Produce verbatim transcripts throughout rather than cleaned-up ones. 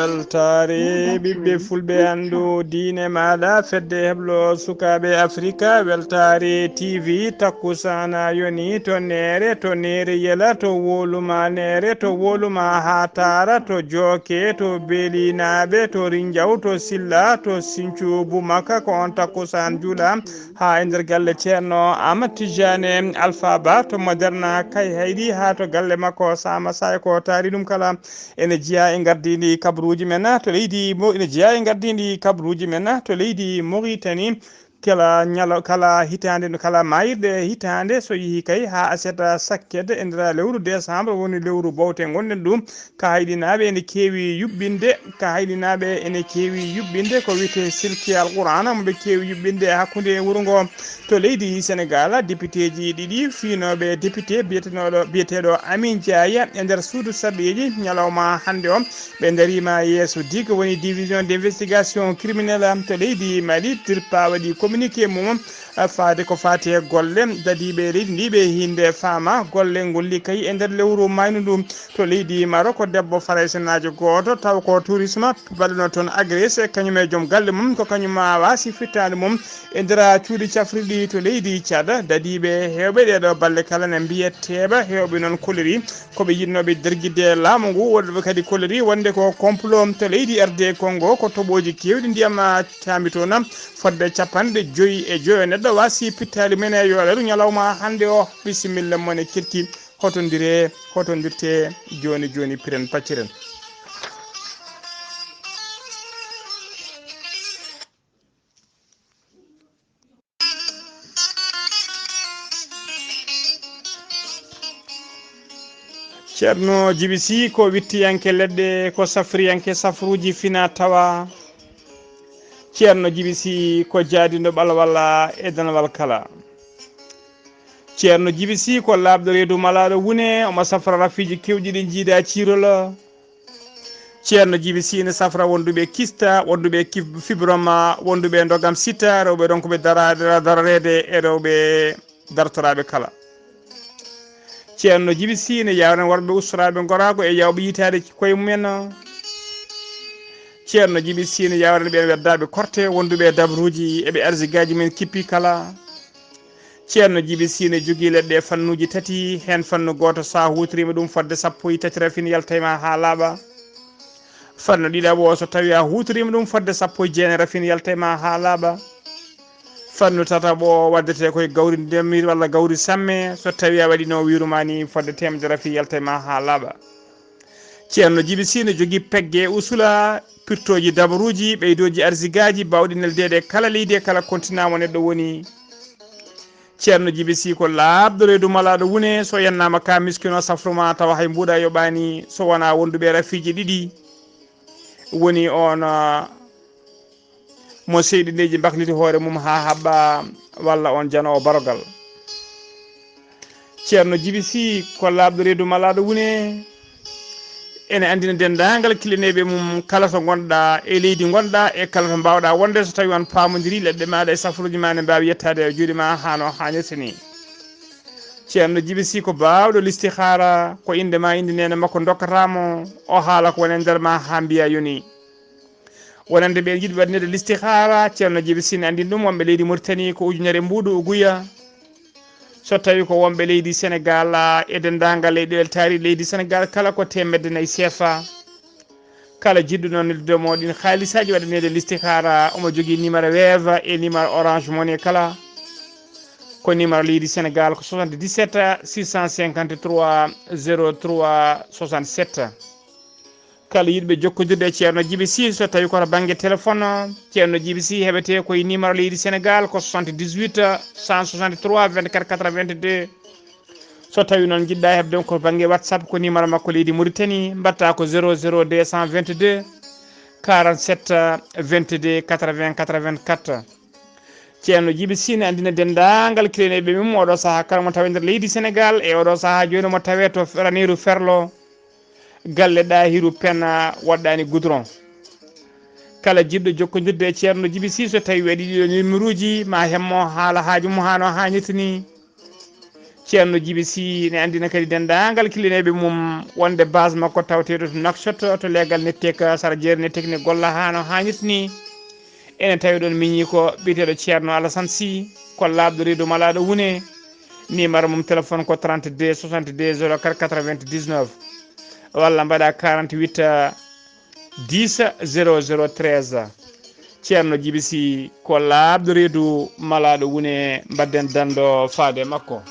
Weltaare ɓiɓɓe fulɓe anndu diine maaɗa, fedde heblo sukaaɓe Afrika, weltaare T V, takkusaana yoni to Neere, to Neere Yela, to Woluma Neere, to Woluma Hatara, to Jooke, to Beelinaaɓe, to Rinjaw, to Silla, to Sincu Bumaka, ko on takkusaan juula haa e nder galle Ceerno Amat Tijjaane Alfa Ba to Moderna Kay Hayɗi haa to galle makko Sama Say ko taari ɗum kala. Ene jeyaa e ngardiindi kabaruuji men to leydi Mo-, ene jeyaa e ngardiindi kabaruuji men to leydi Mauritanie. Kala ñalo-, kala hitaande, kala maayirɗe hitaande, so yehi kay haa aset sakket e nder lewru décembre, woni lewru bowte ngonɗen ɗum, ka hayɗinaaɓe ene keewi yuɓɓinde, ka hayɗinaaɓe ene keewi yuɓɓinde ko wiyetee silki Alqur'aana mo ɓe keewi yuɓɓinde e hakkunde wuro ngo. To leydi Senegal, depiteeji ɗiɗi fiinooɓe depite biyetenooɗo, biyeteeɗo Amin Ndiaye e nder suudu sarɗiiji ñalawma hannde o, ɓe ndariima yeeso dig woni division d'investigation criminelle to leydi Mali. Dirpa waɗi communiqué mum faade ko faati e golle dadiiɓe leydi ndi ɓe hinde faama golle ngolli kay e nder lewru maynu ndu. To leydi Maroc, debbo Faraysenaajo gooto, taw ko tourisme, baɗɗo toon agressé, kañum e joom galle mum, ko kañum waasi fittaandu mum e nder cuuɗi cafrirɗi to leydi Tchad. Dadiiɓe heewɓe ɗeeɗo balle kala ne mbiya teeɓa, heewɓe noon kolori ko ɓe yiɗnooɓe dargidde laamu ngu, woɗɓe kadi kolori wonde ko complot. To leydi R D Congo, ko toɓooji keewɗi ndiyam caambi toon, fodde capanɗe joyi e joyo neɗɗo waasi pittaali mum e yooleeru ñalawma hannde o. Bisimilla mon e kirki. Hotondiree, hotondirtee, jooni jooni piren pacciren. Ceerno Jibi Sih ko wittiyanke leɗɗe, ko safriyanke safruuji fina tawa. Ceerno Jibi Sih ko jaadindo ɓalwala e danwal kala. Ceerno Jibi Sih ko laaɓɗo reedu malaaɗo wune, omo safra rafiiji kewɗi ɗi jiida ciirol. Ceerno Jibi Sih ene safra wonduɓe kista, wonduɓe kif-, fibroma, wonduɓe ndogam sita, rewɓe ronkuɓe dara-, dara-, darareede e rewɓe dartoraaɓe kala. Ceerno Jibi Sih ene yawren worɓe ustoraaɓe ngoraago e yawɓe yitaade koye mumen. Ceerno Jibi Sih ene yawren ɓeen weddaaɓe korte, wonduɓe e dabruuji e ɓe arsigaaji men kippi kala. Ceerno Jibi Sih ene jogii leɗɗe fannuuji tati, heen fannu gooto, so a huutoriima ɗum fodde sappo e tati rafin, yalta e ma haa laaɓa. Fannu ɗiɗaɓo o, so tawii a huutoriima ɗum fodde sappo e jeenayi rafin, yalta e ma haa laaɓa. Fannu tataɓo o, waddetee ko e gawri ndemir walla gawri samme, so tawii a waɗiino wiiru ma ni fodde teemedere rafin, yalta e ma haa laaɓa. Ceerno Jibi Sih ene jogii pegge usula, pirtooji dabaruuji, ɓeydooji arsigaaji, baawɗi neldeede e kala leydi e kala kontinaa mo neɗɗo woni. Ceerno Jibi Sih ko laaɓɗo reedu malaaɗo wune, so yannaama ka miskino safru ma tawa hay mbuuɗa yoɓaani, so wonaa wonduɓe rafiiji ɗiɗi. Woni on, ah, mo seyɗineeji mbakliti hoore mum haa haɓɓa, walla on janoowo barogal. Ceerno Jibi Sih ko laaɓɗo reedu malaaɗo wune, ene anndina denndaangal killaneeɓe mum kala to ngonɗa e leydi ngonɗa e kala to mbaawɗa wonde, so tawii on paamondirii leɗɗe maaɗa e safruuji ma ne mbaawi yettaade e juuɗe ma haa no haanirta ni. Ceerno Jibi Sih ko baawɗo listihaara, ko innde ma, innde neene makko ndokkata mo, o haala ko woni e nder ma haa mbiya yoni. Wonande ɓe yiɗɓe waɗaneede listihaara, Ceerno Jibi Sih ne anndini ɗum wonɓe leydi Mauritanie ko ujunere mbuuɗu uguya. So tawii ko wonɓe leydi Senegal, e denndaangal leyɗeele taariiɗe leydi Senegal kala ko teemedde nayi seefa. Kala jiɗɗo noon noddude mo ɗiin haalisaaji waɗaneede listihaara, omo jogii numéro Wave e numéro Orange Money kala. Ko numéro leydi Senegal ko soixante-dix-sept six cent cinquante-trois zéro trois soixante-sept. Kala yiɗɓe jokkondirde e Ceerno Jibi Sih, so tawii ko to bannge téléphone, Ceerno Jibi Sih heɓetee ko e numéro leydi Senegal ko soixante-dix-huit cent soixante-trois vingt-quatre quatre-vingt-deux. So tawii noon njiɗɗa heɓde ko bannge WhatsApp, ko numéro makko leydi Mauritanie, mbaɗta ko zéro zéro deux cent vingt-deux quarante-sept vingt-deux quatre-vingts quatre-vingt-quatre. Ceerno Jibi Sih ne anndina denndaangal killaneeɓe mum oɗo sahaa kala mo tawi nder leydi Senegal e oɗo sahaa jooni mo tawee to Raneeru Ferlo, galle Ɗaahiru Pena waɗɗaani goudron. Kala jiɗɗo jokkondirde e Ceerno Jibi Sih, so tawii waɗi ɗiɗo numéro uji, ma hemmo haala haaju mum haa no haanirta ni. Ceerno Jibi Sy ne anndina kadi denndaangal killineeɓe mum wonde base makko taweteeɗo to Nouakchott to leegal Nettek, sara jeere Nettek ne golla haa no haanirta ni. Ene tawi ɗoon miñiiko biyeteeɗo Ceerno Alassane Sy, ko laaɓɗo reedu malaaɗo wune. Numéro mum téléphone ko trente-deux soixante-deux zéro quatre quatre-vingt-dix-neuf walla mbaɗa quarante-huit dix zéro zéro treize. Ceerno Jibi Sy ko laaɓɗo reedu malaaɗo wune, mbaɗden danndo faade e makko.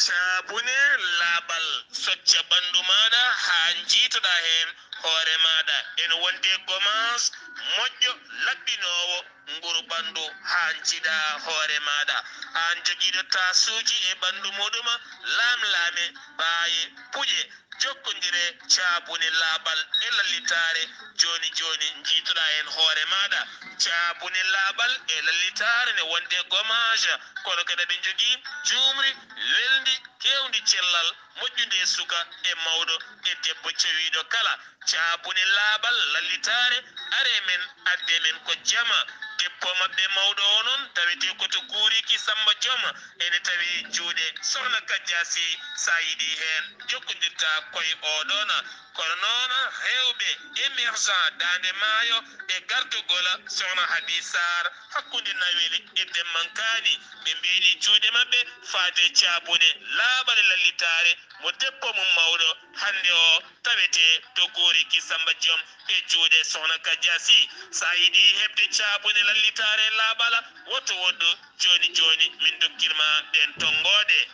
Caabune laaɓal, socca ɓanndu maaɗa haa njiitoɗaa heen hoore maaɗa. Ene wonde gomaas moƴƴo laɓɓinoowo nguru ɓanndu haa njiiɗaa hoore maaɗa. Aan jogiiɗo taasuuji e ɓanndu muɗum, laamlaame, ɓaaye, puƴe, jokkondire caabune laaɓal e lallitaare jooni jooni, njiitoɗaa heen hoore maaɗa. Caabune laaɓal e lallitaare ne wonde gomaas, kono kadi aɓe njogii njuumri welndi, keewndi cellal, moƴƴude e suka e mawɗo e debbo cawiiɗo kala. Caabune laaɓal lallitaare, aree men, addee men ko jama. Debbo maɓɓe mawɗo o noon tawetee ko to Guuriki Sammba Joom, ene tawi juuɗe Sohna Kajja Sy. So a yiɗii heen, jokkondirtaa koye oo ɗoon. Kono noon, heewɓe émergent Daande Maayo e gardogol Sohna Habi Sarr hakkunde Nawel e Demmankaani, ɓe mbeeli juuɗe maɓɓe faade caabune laaɓal e lallitaare mo debbo mum mawɗo hannde o tawetee to Guuriki Sammba Joom e juuɗe Sohna Kajja Sy. So a yiɗii heɓde caabune lallitaare laaɓal, woto woɗɗu jooni jooni min ndokkir ma ɗeen tonngooɗe.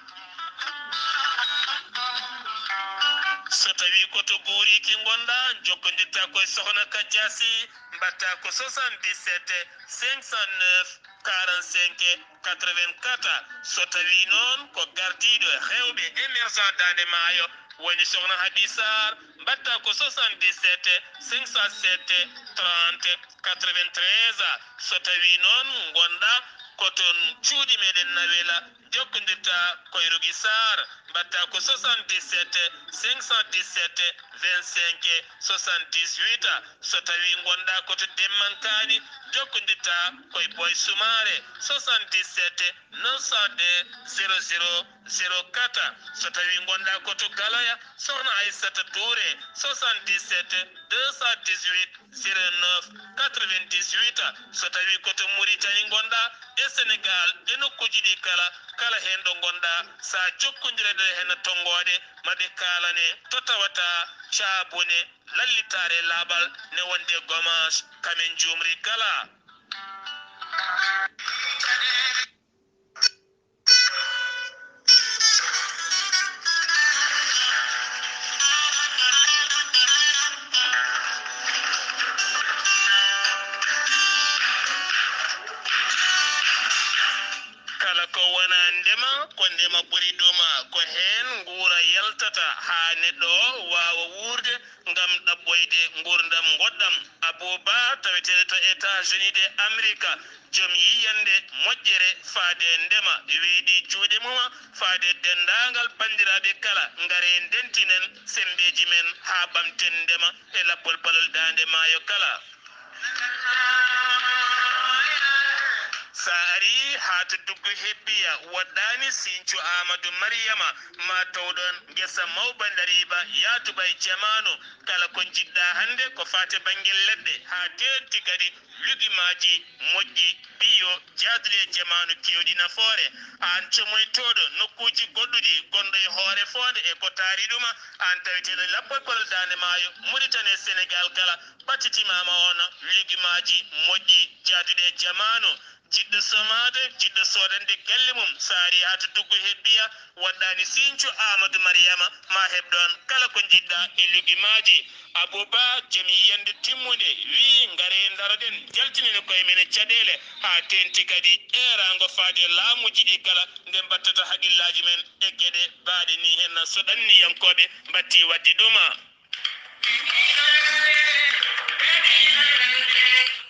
So tawii ko to Guuriki ngonɗaa, njokkondirtaa ko e Sohna Kajja Sy, mbaɗtaa ko soixante-dix-sept cinq cent neuf quarante-cinq quatre-vingt-quatre. So tawii noon ko gardiiɗo heewɓe émergent Daande Maayo woni Sohna Habi Sarr, mbaɗtaa ko soixante-dix-sept cinq cent sept trente quatre-vingt-treize. So tawii noon ngonɗaa ko toon cuuɗi meɗen Nawel, jokkondirtaa ko e Rougui Sarr, mbaɗtaa ko soixante-dix-sept cinq cent dix-sept vingt-cinq soixante-dix-huit. So tawii ngonɗaa ko to Demmankaani, jokkondirtaa ko e Boy Soumaré, soixante-dix-sept neuf cent deux zéro zéro zéro quatre. So tawii ngonɗaa ko to Galoya, Sohna Aissata Touré, soixante-dix-sept deux cent dix-huit zéro neuf quatre-vingt-dix-huit. So tawii ko to Mauritanie ngonɗaa, e Sénégal, e nokkuuji ɗi kala, kala heen ɗo ngonɗaa, so a jokkondirat e heen tonngooɗe, ma ɓe kaalane to tawataa caabune lallitaare laaɓal ne wonde gomaas, kamen njuumri kala. Kala ko wonaa ndema, ko ndema ɓuri ɗum. Ko heen nguura yaltata haa neɗɗo o waawa wuurde ngam ɗaɓɓoyde nguurndam ngoɗɗam. Abou Ba, taweteeɗo to États-Unis de Amerika, joom yiyannde moƴƴere faade e ndema, weeɗii juuɗe mum faade e denndaangal banndiraaɓe kala. Ngaree ndentinen semmbeeji men haa ɓamten ndema e lappol palol Daande Maayo kala. So a arii haa to Duggu Hebbiya, woɗɗaani Siñcu Aamadu Mariyama, ma taw ɗoon ngesa mawba ndariiba yaatuba e jamaanu. Kala ko njiɗ-ɗaa hannde ko faati e bannge leɗɗe, haa teeŋti kadi lugimaaji moƴƴi, biyo, jaaduɗi e jamaanu, keewɗi nafoore. Aan comoytooɗo nokkuuji goɗɗuɗi, gonɗo e hoore foonde e ko taari ɗum, aan taweteeɗo lappol palol Daande Maayo, Muritani e Senegaal kala, ɓattitimaama oon lugimaaji moƴƴi, jaaduɗi e jamaanu. Jiɗɗo somaade, jiɗɗo soodande galle mum, so a arii haa to Duggu Hebbiya, woɗɗaani Siñcu Aamadu Mariyama, ma heɓ ɗoon kala ko njiɗ-ɗaa e lugimaaji. Abou Ba, joom yiyannde timmunde, wiyi, ngaree ndaroɗen, njaltinen e koye men e caɗeele, haa teeŋti kadi eeraango faade e laamuuji ɗi kala, nde mbattata haqillaaji men e geɗe baaɗe nii heen, so ɗanniyankooɓe mbattii waɗde ɗum.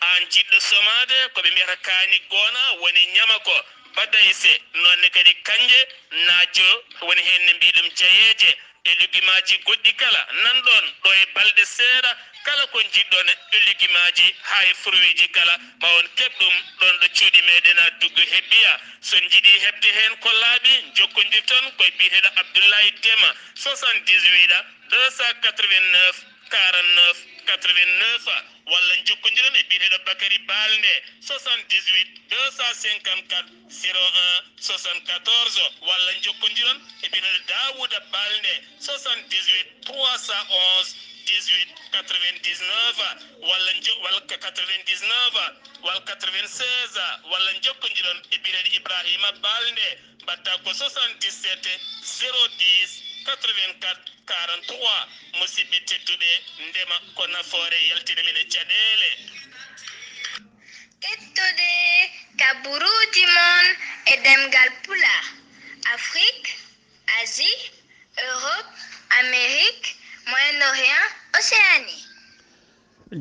Aan jiɗɗo somaade, ko ɓe mbiyata kaani goona, woni ñamako, badayse, noon ne kadi kanje, naajjo, woni heen ne mbiy ɗum jayeeje. E lugimaaji goɗɗi kala, nanɗon ɗo e balɗe seeɗa, kala ko njiɗɗon e lugimaaji haa e furweeji kala, ma on keɓ ɗum ɗon ɗo cuuɗi meeɗen Duggu he Biya. So on njiɗi heɓde heen ko laaɓi, njokkondirton ko e biyeteeɗo Abdullahi Dema, soixante-dix-huit, deux cent quatre-vingt-neuf, quarante-neuf, quatre-vingt-neuf, walla njokkondiron e biyeteeɗo Bakary Balde, soixante-dix-huit, deux cent cinquante-quatre, zéro un, soixante-quatorze, walla njokkondiron e biyeteeɗo Daouda Balde, soixante-dix-huit, trois cent onze, dix-huit, quatre-vingt-dix-neuf, walla njo-, walla quatre-vingt-dix-neuf, walla quatre-vingt-seize, walla njokkondiron e biyeteeɗo Ibrahima Balde, mbaɗta ko soixante-dix-sept, zéro dix, quatre-vingt-quatre, quarante-trois. Musidɓe tedduɓe, ndema ko nafoore, yaltina min e caɗeele. Kettode kaburuuji mon e ɗemngal Pulaar, Afrik, Asie, Europe, Amérique, Moyen-Orient, Océanie.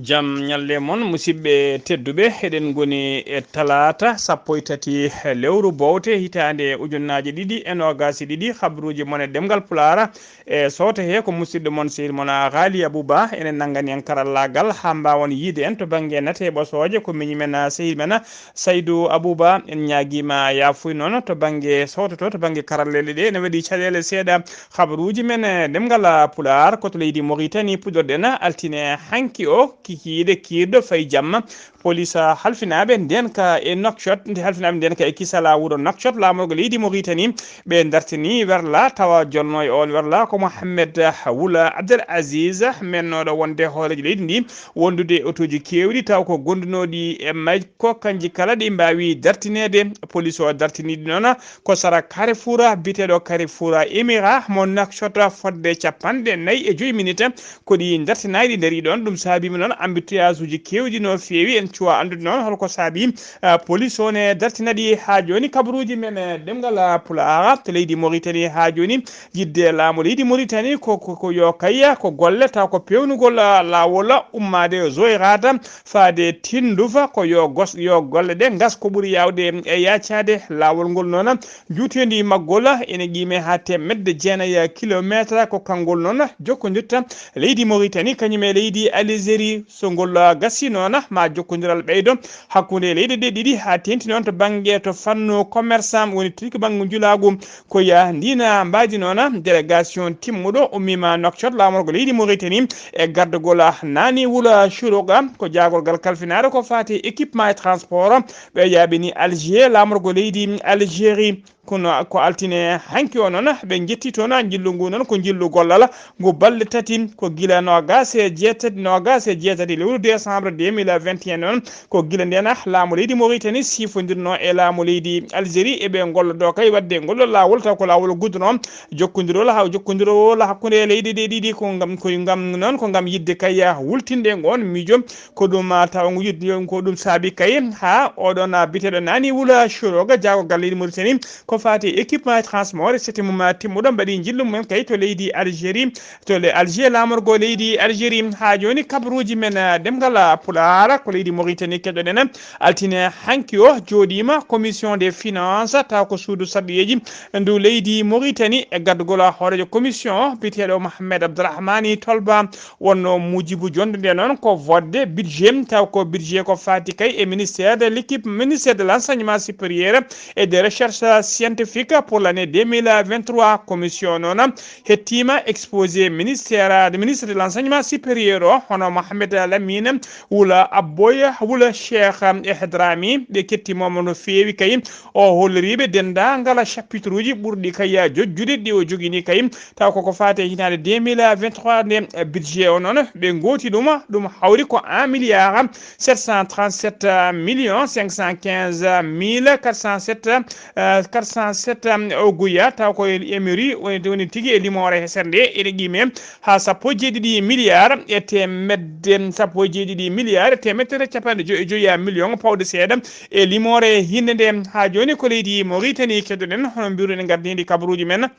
Jam ñalle mon, musidɓe tedduɓe. Eɗen ngoni e talaata sappo e tati lewru bowte hitaande ujunnaaje ɗiɗi e noogaas e ɗiɗi. Habruuji mon e ɗemngal Pulaar e sooto he ko musidɗo mon, sehil mon, Ghali Abouba. Enen nanngani en karallaagal haa mbaawon yiide en to bannge nate ɓosooje. Ko miñi men, sehil men, Saydou Abouba. En ñaagiima yaafuy noon to bannge sooto to, to bannge karalleeɗe ɗe. Ene waɗi caɗeele seeɗa. Habruuji men e ɗemngal Pulaar ko to leydi Mauritanie puɗɗorɗen altine hanki o, kikiiɗe kiirɗo fayi jamma. Police halfinaaɓe ndeenka e Nouakchott, nde halfinaaɓe ndeenka e kisala wuro Nouakchott, laamorgo leydi Mauritanie, ɓe dartini werla, tawa jonnoo e oon werla ko Mohamed Wula Abdel Aziz, mennooɗo wonde hooreejo leydi ndi, wondude e otooji keewɗi, taw ko gondunooɗi e may ko kanji kala ɗi mbaawi dartineede. Police o dartiniiɗi noon ko sara Carrefour, biyeteeɗo Carrefour Émirat mo Nouakchott, fodde capanɗe nayi e joyi minute. Ko ɗi dartinaaɗi ndarii ɗoon. Ɗum saabiima noon embouteillage uji keewɗi no feewi. En cuwa anndude noon holko saabi, ah, police o ne dartina ɗi. Haa jooni kabaruuji men, eh, ɗemngal, ah, Pulaar to leydi Mauritanie haa jooni, yiɗde laamu leydi Mauritanie ko, ko, ko yo kayya ko golle taw ko peewnugol, ah, laawol ummaade Zoirata faade Tindufa, ko yo gos-, yo golle ɗe ngas ko ɓuri yaawde e yaacaade. Laawol ngol noon, njuuteendi maggol ene qiimee haa teemedde jeenayi kilomeetar. Ko kanngol noon jokkondirta leydi Mauritanie kañum e leydi Algérie. So ngol gasii noon, ma jokkondiral ɓeydo hakkunde leyɗe ɗe ɗiɗi, haa teeŋti noon to bannge, to fannu commerçant, woni tigi bannge njulaagu. Ko ya ndiina mbaadi noon, délégation timmuɗo ummiima Nouakchott, laamorgo leydi Mauritanie, e gardagol Nani Wula Chourouga, ko jaagorgal kalfinaare ko faati équipement e transport. Ɓe yaaɓini Alger, laamorgo leydi Algérie. Kono ko altine hanki o noon, ɓe njetti toon njillu ngu noon ko njillu gollal ngu balɗe tati, ko gila noogaas e jeetati, noogaas e jeetati lewru décembre deux mille vingt et un noon, ko gila ndeen laamu leydi Mauritanie sifondirnoo e laamu leydi Algérie, e ɓe ngollodoo kay waɗde ngol laawol, taw ko laawol goudron. Jokkondirol ha, jokkondirol hakkunde leyɗe ɗe ɗiɗi ko ngam, ko ngam noon, ko ngam yiɗde kay wultinde ngoon miijo. Ko ɗum, ah, tawa ngu yiɗ-, ko ɗum saabi kay ha oɗon, ah, biyeteeɗo Nani Wula Chourouga, jaagorgal leydi Mauritanie ko faati équipement transport, sete mum, ah, timmuɗo, mbaɗi njillu mumen kay to leydi Algérie, to le Alger, laamorgo leydi Algérie. Haa jooni kabaruuji men, ah, ɗemngal, ah, Pulaar ko leydi Mauritanie keɗoɗen. Altine hanki o jooɗiima commission des finances, taw ko suudu sarɗiyeeji ndu leydi Mauritanie, e gardagol hooreejo commission o biyeteeɗo Mohamed Abdourahmani Tolba. Wonno muujibu jonnde nde noon ko fodde budget, taw ko budget ko faati kay e ministère de l'équipe, ministère de l'enseignement supérieur et des recherches scientifiques pour l'année deux mille vingt-trois. Commission noon hettiima exposé ministère, ministre de l'enseignement supérieur o, hono Mohamed Lamine Wula Abboy Wula Cheikh e Hadrami. Ɓe kettiima mo no feewi kay. O holliriiɓe denndaangal chapitre uji ɓurɗi kay jojjude ɗi o jogini kay, taw koko faati e hitaande deux mille vingt-trois nde. Budget o noon, ɓe ngooti ɗum, ɗum hawri ko un milliard sept cent trente-sept millions cinq cent quinze mille quatre cent sept, euh, quatre cent sept, euh, o guya, taw ko e M R I woni, woni tigi e limoore hesere nde, ene qiimee haa sappo e jeeɗiɗi milliard e teemedde, sappo e jeeɗiɗi milliard e teemedde tati e capanɗe joy e joy million pawɗe seeɗa e limoore hinde nde. Haa jooni ko leydi Mauritanie keɗoɗen, hono mbiruɗen, ngardiindi kabaruuji men.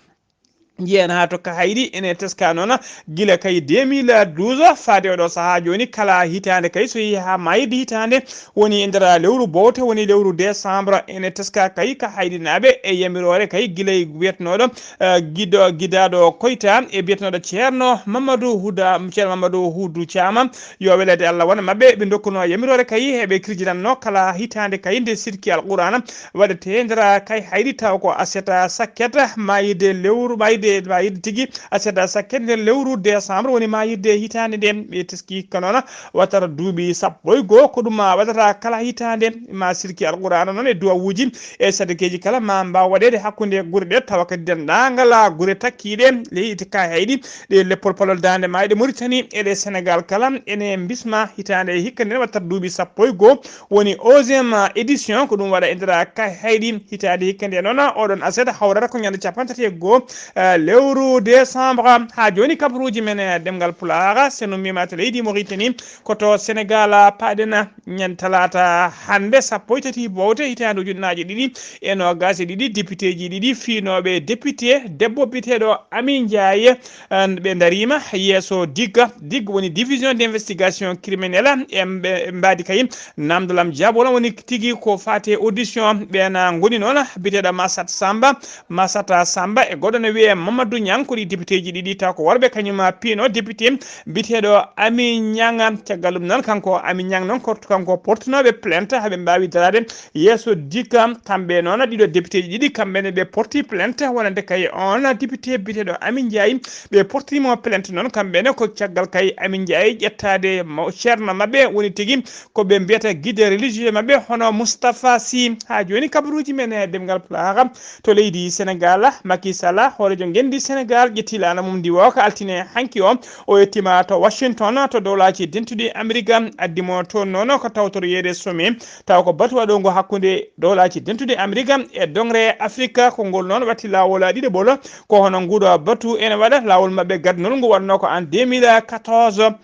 Njiyen haa to ka hayri ene teska noon gila kay deux mille douze faade oɗo sahaa jooni, kala hitaande kay so yehi haa maayde hitaande woni e nder lewru bowte, woni lewru décembre, ene teska kay ka hayrinaaɓe e yamiroore kay gila e wiyetnooɗo, eh, gido, gidaaɗo Koyta e biyetnooɗo Ceerno Mamadou Huda, Ceerno Mamadou Hudu Caama, yo weleede Allah wona maɓɓe, ɓe ndokkuno yamiroore kay eɓe kirjinanno kala hitaande kay nde sirki Alqur'aana waɗete nder kay hayri taw ko aseta sakket maayde lewru, maayde, maayde tigi aseta sakket nder lewru décembre woni maayde hitaande nde. Ɓe teski ka noon watata duuɓi sappo e goo ko ɗum waɗata kala hitaande ma sirki Alqur'aana noon e duwawuuji e sadakeeji kala ma mbaaw waɗeede hakkunde gure ɗe tawa kadi denndaangal gure takkiiɗe leydi ka hayri ɗe leppol palol daande maayde Mauritanie e ɗe Sénégal kala ene mbisma hitaande e hikka nden waɗata duuɓi sappo e goo woni onzième édition ko ɗum waɗa e nder kay hayri hitaande hikka nde noon oɗon aset hawrata ko ñande capanɗe tati e goo, eh, lewru décembre. Haa jooni kabaruuji men e ɗemngal Pulaar, so no mbiymaa to leydi Mauritanie ko to Sénégal paaɗen ñande talaata hannde sappo e tati bowte hitaande ujunnaaje ɗiɗi e noogaas e ɗiɗi, députéeji ɗiɗi fiinooɓe député debbo biyeteeɗo Ami Ndiaye, eh, ɓe ndariima yeeso digga, digga woni division d'investigation criminelle, e mbe-, mbaadi kay namdolam jaabol woni tigi ko faati audition ɓeen ngoni noon biyeteeɗo Masat Samba, Masata Samba e goɗɗo no wiyee Mamadou Niang, ko ɗi députéeji ɗiɗi taw ko worɓe kañum piino député biyeteeɗo Ami Niang. Caggal ɗum noon kanko Ami Niang noon ko kanko portunooɓe plainte haɓe mbaawi daraade yeeso digga. Kamɓe noon ɗiɗo députéeji ɗiɗi kamɓe ne ɓe porti plainte wonande kay on député biyeteeɗo Ami Ndiaye, ɓe portirimo plainte noon kamɓe ne ko caggal kay Ami Ndiaye ƴettaade mo-, ceerno maɓɓe woni tigi ko ɓe mbiyata guide religieux maɓɓe hono Moustapha Sy. Haa jooni kabaruuji men e ɗemngal Pulaar to leydi Sénégal, Macky Sall hooreejo ngenndi Sénégal ƴetti laana mum ndiwo ko altine hanki o, o yettiima to Washington to dowlaaji dentuɗi Amerika, addi mo toon noon ko tawtoroyeede sommet taw ko batu waɗoongo hakkunde dowlaaji dentuɗi Amerika e dongre Afrika. Ko ngol noon watti laawol ɗiɗaɓol ko hono nguuɗo batu ene waɗa laawol maɓɓe gadnol ngu waɗnoo ko en deux mille quatorze.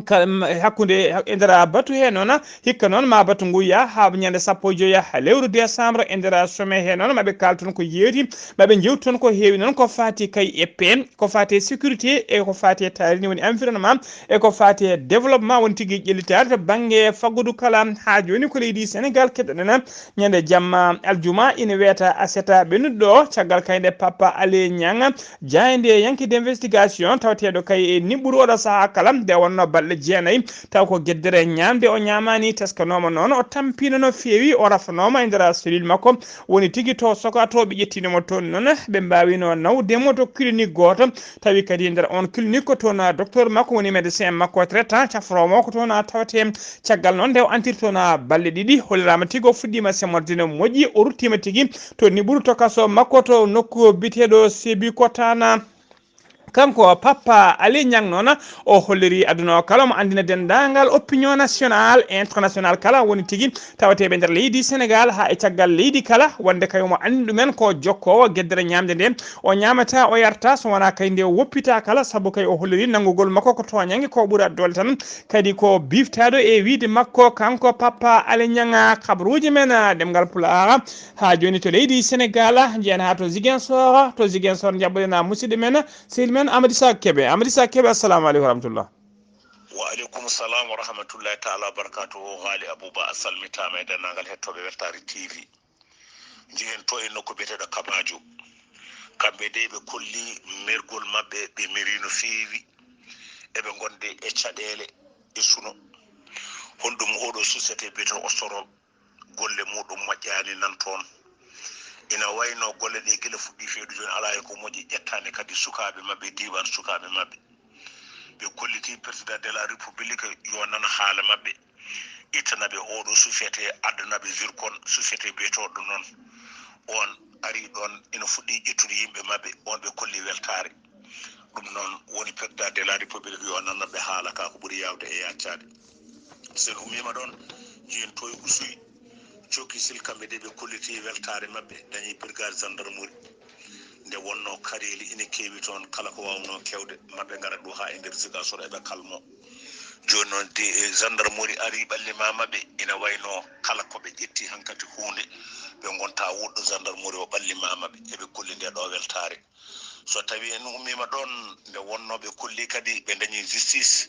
Ka-, m-, hakkunde e nder batu he noon hikka noon ma batu ngu yaa haa ñande sappo e joya lewru décembre e nder sommet he noon maɓe kaal toon ko yeeti maɓe jewti toon ko heewi noon ko faati kay e paix, ko faati e sécurité e ko faati e taariindi woni environnement e ko faati e développement woni tigi ƴellitaade to bannge faggudu kala. Haa jooni ko leydi Sénégal keɗoɗen ñande jamma aljuma ina weeta aseta ɓennuɗo caggal kay nde Papa Alé Niang jaaynde yanke d'investigation tawateeɗo kay e niɓɓuru oɗo sahaa kala nde wonnoo balɗe jeenayi taw ko geddere ñaamde o ñaamaani teskanooma noon o tampiino no feewi o rafanooma e nder cellule makko woni tigi to soka to ɓe ƴettiino mo toon noon ɓe mbaawino nawde mo to clinique gooto tawi kadi e nder on clinique ko toon docteur makko woni médecin makko traitant cafroowo mo ko toon tawate caggal noon nde o antirtoona balɗe ɗiɗi holliraama tigi o fuɗɗiima semmorde no moƴƴi o ruttiima tigi to niɓɓuru to kaso makko to nokku biyeteeɗo Sebi Kotana. Kanko Papa Ali Niang noon o holliri aduna o kala omo anndina denndaangal opinion national e international kala woni tigi tawateeɓe nder leydi Sénégal haa e caggal leydi kala wonde kay omo anndi ɗumen ko jokkoowo geddere ñaamde nde o ñaamata o yarta so wonaa kay nde o woppita kala sabu kay o holliri nanngugol makko ko tooñange ko ɓura doole tan kadi ko biftaaɗo e wiide makko kanko Papa Ali Niang. Kabaruuji men ɗemngal Pulaar haa jooni to leydi Sénégal njeyen haa to Ziguinchor, to Ziguinchor njaɓɓoɗen musidɗo men sehil men Amady Sa Kébé. Amady Sa Kébé, assalamu aleykum wa rahmatullah. Wa aleykum salam wa rahmatullahi taala wa barakatuhu. Haali Abouba a salmitaama e denndaangal hettooɓe Weltaare T V. Njihen to e nokku biyeteeɗo Kabajo. Kamɓe de ɓe kolli mergol maɓɓe ɓe meri no feewi. Eɓe ngonde e caɗeele e suno. Honɗum oɗo société biyeteeɗo Ostorol golle muɗum moƴƴaani nan toon. Ina wayno golle ɗe gila fuɗɗi feedu jooni alaa e ko moƴƴi ƴettaani kadi sukaaɓe maɓɓe diiwaan sukaaɓe maɓɓe. Ɓe kolliti président de la république yo nan haala maɓɓe ittanaɓe oɗo société addanaɓe zircon société biyetoɗo noon on ari ɗon ina fuɗɗi ƴettude yimɓe maɓɓe on ɓe kolli weltare. Ɗum noon woni président de la république yo nannoɓe haala ka ko ɓuri yawde e yaccaade. Sen ummima ɗon jiyen toye usuy cokki sil kamɓe de ɓe kolliti weltare maɓɓe dañi brigade gendarmerie. Nde wonno kareeli ina keewi toon kala ko waawno kewde maɓɓe ngara ɗo haa e nder Ziguinchor eɓe kalmo. Jooni noon de gendarmerie ari ɓalli ma maɓɓe ina wayno kala ko ɓe ƴetti hankati huunde ɓe ngonta woɗɗo gendarmerie o ɓalli ma maɓɓe eɓe kolli nde ɗo weltare. So tawi en ummiima ɗoon, nde wonnoo ɓe kolli kadi ɓe ndañi justice.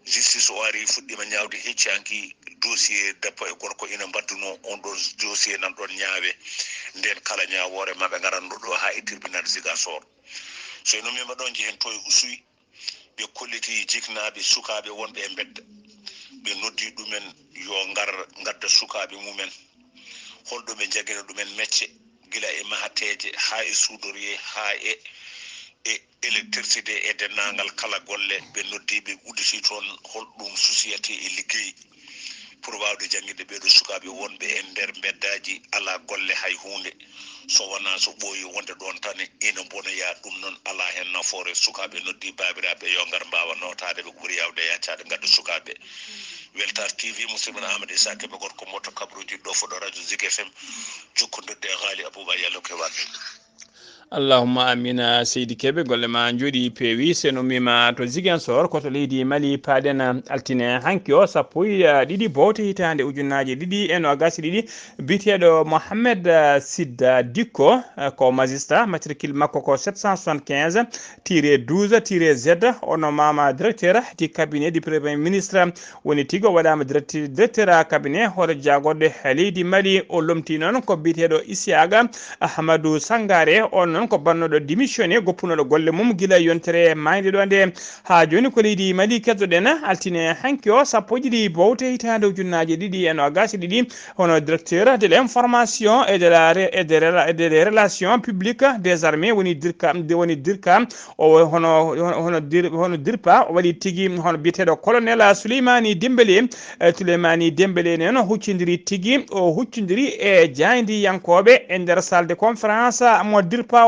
Justice o ari fuɗɗiima ñaawde hecci hanki dossier debbo e gorko ina mbaddunoo. On ɗoon dossier nan ɗoon ñaawe. Ndeen kala ñaawoore ma ɓe ngaran ɗo haa e tribunal Ziguinchor. So en ummiima ɗoon, njehen to e Oussouye, ɓe kolliti jiknaaɓe sukaaɓe wonɓe e mbedda. Ɓe noddi ɗumen yo ngar ngadda sukaaɓe mumen. Holɗo ɓe njagino ɗumen mecce, gila e mahateeje haa e suudoriye haa e e électricité e denndaangal kala golle. Ɓe noddi ɓe udditi toon holɗum susiyete e liggey pour waawde jannginde ɓeeɗo sukaaɓe wonɓe e nder mbeddaaji, alaa golle hay huunde. So wonaa so ɓooyi wonde ɗoon tan ina mbonoya, ɗum noon alaa heen nafoore. Sukaaɓe noddi baabiraaɓe yo ngar mbaawa nootaade ɓe ko ɓuri yaawde yaccaade ngadda sukaaɓe. Weltaare T V, musidɗo men Amadou Issa Kébé, gorko mo to Kabruuji ɗo fuɗɗo radio Zik F M, jokkondirde e Haali Abouba Yallo ko e waɗde. Allahumma amina, seydi Kebe, golle ma njooɗi peewi. So en ummiima to Ziguinchor, ko to leydi Mali paaɗen altine hanki o, sappo e ɗiɗi bowte hitaande ujunnaaje ɗiɗi e noogaas e ɗiɗi. Biyeteeɗo Mohamed, eh, Sidda Dikko, eh, ko magistrat, matricule makko ko sept cent soixante-quinze tiret douze tiret Z, ono maama directeur du cabinet du premier ministre. Woni tigi o waɗaama directi-, directeur cabinet hoore jaagorɗe leydi Mali. O lomti noon ko biyeteeɗo Isiyaga Ahmadou Sangare, on noon ko bannooɗo démissionné, goppunooɗo golle mum gila yontere maayde ɗo nde. Haa jooni ko leydi Mali keddoɗen, altine hanki o, sappo e ɗiɗi bowte hitaande ujunnaaje ɗiɗi e noogaas e ɗiɗi, hono directeur de l'information et de la re-, et de rela-, et des relations publiques des armées, woni dirka, woni dirka, o hono, hono, hono dir-, hono dirpa, o waɗi tigi hono biyeteeɗo colonel Souleymani Dembélé. Eh, Souleymani Dembélé noon huccondiri tigi, o huccondiri e jaayndiyankooɓe e nder salle de conférence mo dirpa o.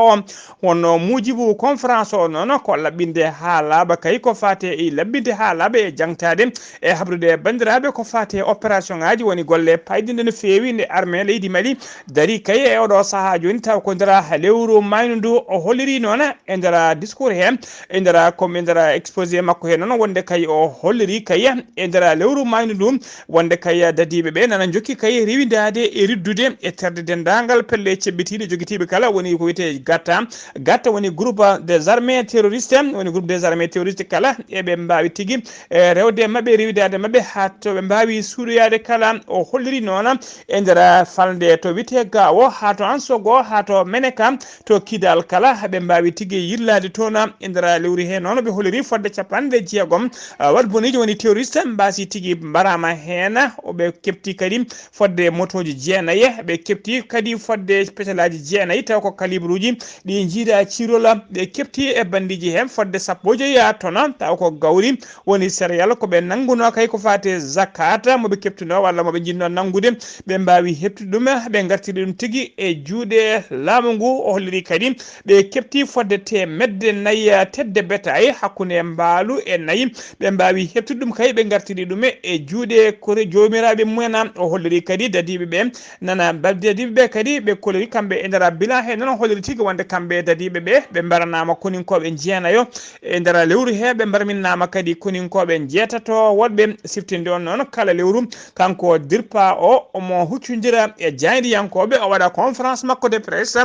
Wonno muujibu conférence o noon ko laɓɓinde haa laaɓa, kay ko faate e laɓɓinde haa laaɓa e jaŋtaade e habrude e banndiraaɓe ko faate e opération ŋaaji, woni golle payɗinɗe no feewi nde armée leydi Mali dari kay e oɗo sahaa jooni, taw ko nder lewru maaynu ndu. O holliri noon e nder discours he, e nder, comme e nder exposé makko he noon, wonde kay o holliri kay e nder lewru maaynu ndu, wonde kay dadiiɓe ɓe nana njokki kay rewindaade e riddude e terɗe denndaangal pelle ceɓɓitiiɗe jogitiiɓe kala, woni ko wiyetee gatta. Gatta woni groupe des armées terroristes, woni groupe des armées terroristes kala, eɓe mbaawi tigi, e, rewde maɓɓe, rewindaade maɓɓe, haa to ɓe mbaawi suuɗoyaade kala. O holliri noon e nder falnde to wiyetee Gaawo, haa to Ansogo, haa to Meneka, to Kidal kala, ɓe mbaawi tigi yillaade toon. E nder lewru he noon, ɓe holliri fodde capanɗe jeegom, ah, waɗ boniiji woni terroriste mbaasi tigi mbaraama heen. O ɓe keɓti kadi fodde motooji jeenayi, ɓe keɓti kadi fodde petelaaji jeenayi, taw ko kalibruuji ɗi njiida cirola. Ɓe keɓti e banndiiji heen fodde sappo e joyi tonnes, taw ko gawri woni céréale ko ɓe nanngunoo kay ko faati zakat mo ɓe keɓtunoo walla mo ɓe njiɗnoo nanngude, ɓe mbaawi heɓtude ɗum, ɓe ngartiri ɗum tigi e juuɗe laamu ngu. O holliri kadi ɓe keɓti fodde teemedde nayi tedde bétail hakkunde mbaalu e nayi, ɓe mbaawi heɓtude ɗum kay, ɓe ngartiri ɗum e juuɗe kore joomiraaɓe mumen. O holliri kadi dadiiɓe ɓe nana, dadiiɓe ɓe kadi ɓe kolori kamɓe e nder bilan he noon holliri tigi wonde kamɓe dadiiɓe ɓe, ɓe mbaranaama koninkooɓe jeenayo. E nder lewru he ɓe mbarminnaama kadi koninkooɓe njeetato woɗɓe. Siftinde on noon kala lewru, kanko dirpa o omo huccondira e jaayndiyankooɓe, o waɗa conférence makko de presse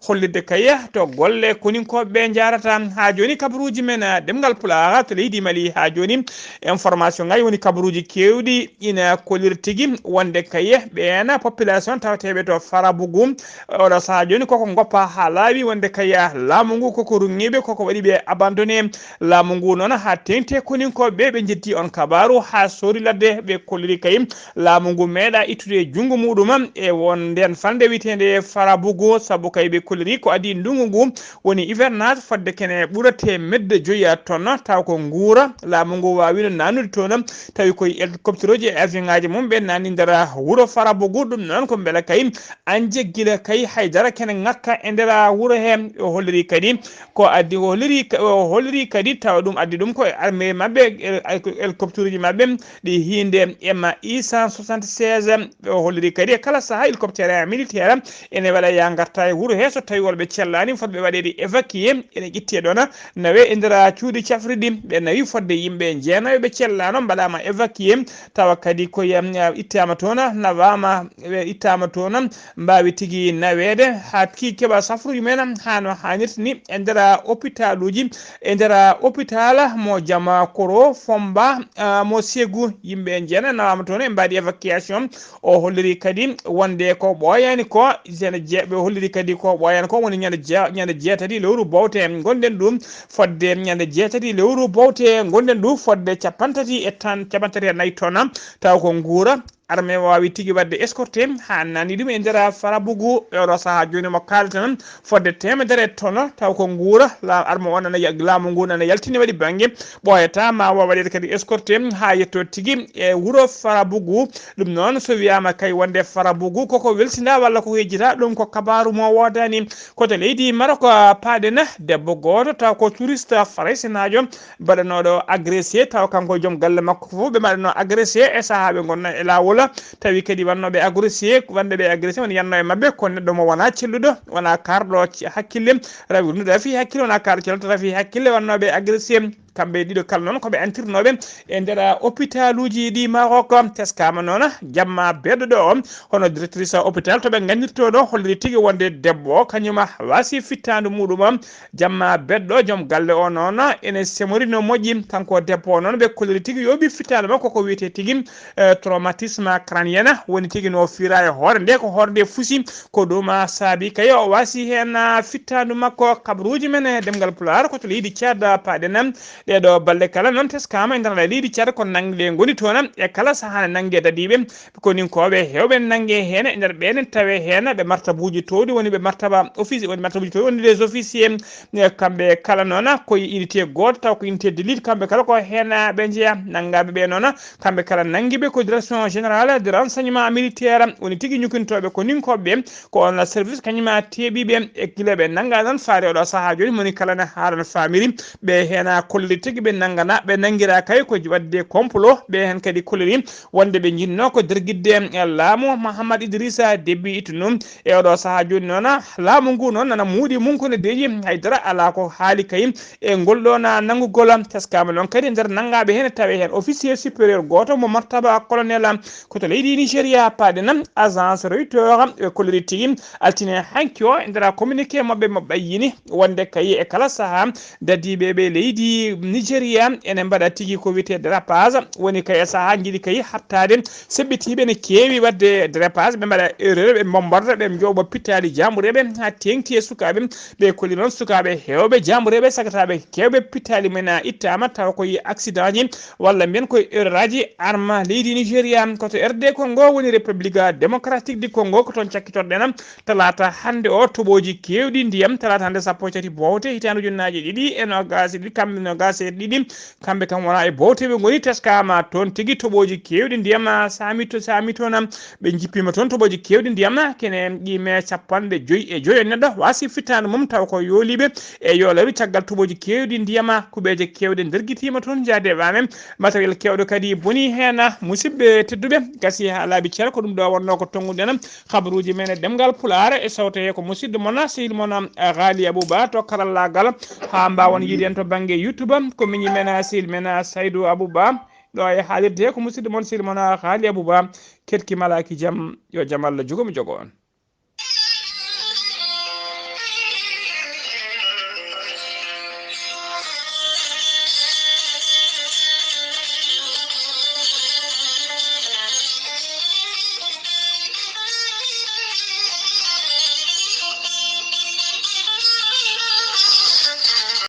hollirde kay to golle koninkooɓe ɓe njaarata. Haa jooni kabaruuji men, eh, ɗemngal Pulaar to leydi Mali, haa jooni information ngaji woni kabaruuji keewɗi ina kolliri tigi wonde kay ɓeen population tawateeɓe to Farabougou, oɗo sahaa jooni koko ngoppa haa laaɓi wonde kay laamu ngu koko ruŋŋiiɓe, koko waɗi ɓe abandonné. Laamu ngu noon haa teeŋti e koninkooɓe ɓe, ɓe njetti on kabaaru haa soori ladde, ɓe kolliri kay laamu ngu meeɗa ittude e junngo muɗum. E won ndeen falnde wiyeteende Farabougou, sabu kay ɓe kolliri ko adii ndunngu ngu woni hivernage fodde kene ɓura teemedde joyi tonnes, taw ko nguura laamu ngu waawino naannude toon, tawi koye hélicoptère uji e avion ŋaaji mum ɓe naanni nder wuro Farabougou. Ɗum noon ko mbela kay anje gila kay haydara kene ŋakka e nder wuro he. O holliri kadi ko addi, o holliri, o holliri kadi tawa ɗum addi ɗum ko e armée maɓɓe, el-, el-, hélicoptère uji maɓɓe ɗi hiinde M I cent soixante-seize. O holliri kadi e kala sahaa hélicoptère militaire ene waɗa ya ngarta e wuro he, so tawi wonɓe cellaani fotɓe waɗeede évacué, ene ƴettee ɗoon nawe e nder cuuɗi cafriɗi. Ɓe nawi fodde yimɓe jeenayo ɓe cellaano mbaɗaama évacué, tawa kadi ko yam-, ittaama toon, nawaama, ɓe ittaama toon, mbaawi tigi naweede haa ki keɓa safruuji Ena hano hanirta ni e nder hôpitaluji, e nder hôpital mo Jamakoro, Fomba, ah, mo Segu, yimɓe jeena nawama toon, ɓe mbaɗi évacuation. O holliri kadi wonde ko ɓooyani ko, ene je-, ɓe holliri kadi ko ɓooyani ko woni ñande je-, ñande jeetati lewru bowte ngonɗen ɗum, fodde ñande jeetati lewru bowte ngonɗen ɗum, fodde capanɗe tati e tan, capanɗe tati e nayi toon, taw ko nguura arme waawi tigi waɗde escorté haa nanni ɗum e nder Farabougou. E oɗo sahaa jooni mo kaalten, fodde teemedere tonnes, taw ko nguura la-, arme o nana ya-, laamu ngu nana yaltini waɗi bannge ɓooyata ma waaw waɗeede kadi escorté haa yetto tigi e wuro Farabougou. Ɗum noon, so wiyaama kay wonde Farabougou koko welsinaa walla ko hejjita, ɗum ko kabaaru mo woodaani. Ko to leydi Maroc paaɗen debbo gooto, taw ko touriste faraysinaajo, mbaɗanooɗo agressé, taw kanko e joom galle makko fof ɓe mbaɗanoo agressé e sahaa ɓe ngonna e laawol. Tawi kadi wannooɓe agressé, wonɓe ɓe agressé woni yannoo e maɓɓe ko neɗɗo mo wonaa celluɗo, wonaa kaarɗo ci-, hakkille, rawi, rafi hakkille, wonaa kaarɗo celluɗo, rafi hakkille wannooɓe agressé. Kamɓe ɗiɗo kala noon ko ɓe antirnooɓe e nder hôpitaluji ɗi Maroc. Teskaama noon jamma beɗɗo ɗo, hono directrice hôpital to ɓe nganndirtoo ɗo holliri tigi wonde debbo o kañum waasi fittaandu muɗum. Jamma beɗɗo, joom galle o noon ene semori no moƴƴi. Kanko debbo o noon, ɓe kolliri tigi yo ɓe fittaandu makko ko wiyetee tigi, eh, traumatisme crânien, woni tigi no fiira e hoore nde, ko hoore nde fusi. Ko ɗum, ah, saabi kay o waasi heen, ah, fittaandu makko. Kabaruuji men e ɗemngal Pulaar ko to leydi Caad paaɗen. Ɗeeɗo balɗe kala noon teskaama e nder leydi Caad ko nannge ngoni toon e kala sahaa ne nannge dadiiɓe. Koninkooɓe heewɓe nannge heen, e nder ɓeen tawe heen ɓe martabuuji toowɗi, woni ɓe martaba office, woni martabuuji toowɗi, woni les officiers. E kamɓe kala noon ko e unité gooto, taw ko unité d'élite, kamɓe kala ko heen ɓe njeya. Nanngaaɓe ɓe noon, kamɓe kala nanngiiɓe ko direction générale de renseignement militaire, woni tigi ñukintooɓe koninkooɓe ɓe, ko on service kañum teeɓiiɓe e gila ɓe nanngaa noon faade oɗo sahaa jooni, moni kala ne haala no faamiri. Ɓe heen kolliri tigi ɓe nanngana, ɓe nanngira kay ko waɗde complot. Ɓe heen kadi kolliri wonde ɓe njinnoo ko dergidde laamu Mahamat Idrissa Déby Itno. E oɗo sahaa jooni noon, laamu ngu noon nana muuɗi mum ko ne deeƴi, hay dara alaa ko haali kay e ngol ɗoon nanngugol. Teskaama noon kadi e nder nanngaaɓe heen tawi heen officier supérieur gooto mo martaba colonel, ko to leydi Nigeria paaɗen. Agence Reuters e kolliri tigi altine hanki o e nder communiqué maɓɓe mo ɓayyini wonde kay e kala sahaa dadiiɓe ɓe leydi Nigeria ene mbaɗa tigi ko wiyetee dérapage, woni kay e sahaa njiɗi kay hattaade seɓɓitiiɓe ne keewi waɗde dérapage, ɓe mbaɗa erreur, ɓe mbomborda, ɓe njooɓa pittaali jaambureeɓe haa teeŋti e sukaaɓe. Ɓe kolli noon sukaaɓe heewɓe jaambureeɓe sagataaɓe keewɓe pittaali mumen ittaama, tawa ko e accident ji walla mbiyen ko e erreur aji arme leydi Nigeria. Ko to R D Congo woni République Démocratique du Congo, ko toon cakkitorɗen talaata hannde o toɓooji keewɗi ndiyam, talaata hannde sappo e tati bowte hitaande ujunnaaje ɗiɗi e noogaas e ɗiɗi, kamɓe noogaas e ɗiɗi, kamɓe kam wonaa e bowte ɓe ngoni, teskaama toon tigi toɓooji keewɗi ndiyam, ah, saami to-, saami toon, ah, ɓe njippiima toon toɓooji keewɗi ndiyam, ah, kene ɗi me capanɗe joyi e joyo neɗɗo waasi fittaandu mum, taw ko yooliiɓe e yoolaaɓe caggal toɓooji keewɗi ndiyam, ah, kuɓeeje keewɗe ndergitiima toon, jaade e ɓaame, matériel keewɗo kadi boni heen, ah, musidɓe tedduɓe, gasi haa laaɓi cer, ko ɗum ɗo wonnoo ko tonnguɗen kabaruuji men e ɗemngal Pulaar e sawto he ko musidɗo mon, sehil mon, ah, Ghali Abouba to karallaagal, haa mbaawon yiide en to bannge YouTube, ko miñi men, ah, sehil men, ah, Saydou Abouba. Ɗo e haalirde he ko musidɗo mon, sehil mon, ah, Ghali Abouba. Keɗki malaaki jam, yo jam Allah jogo mi jogo on.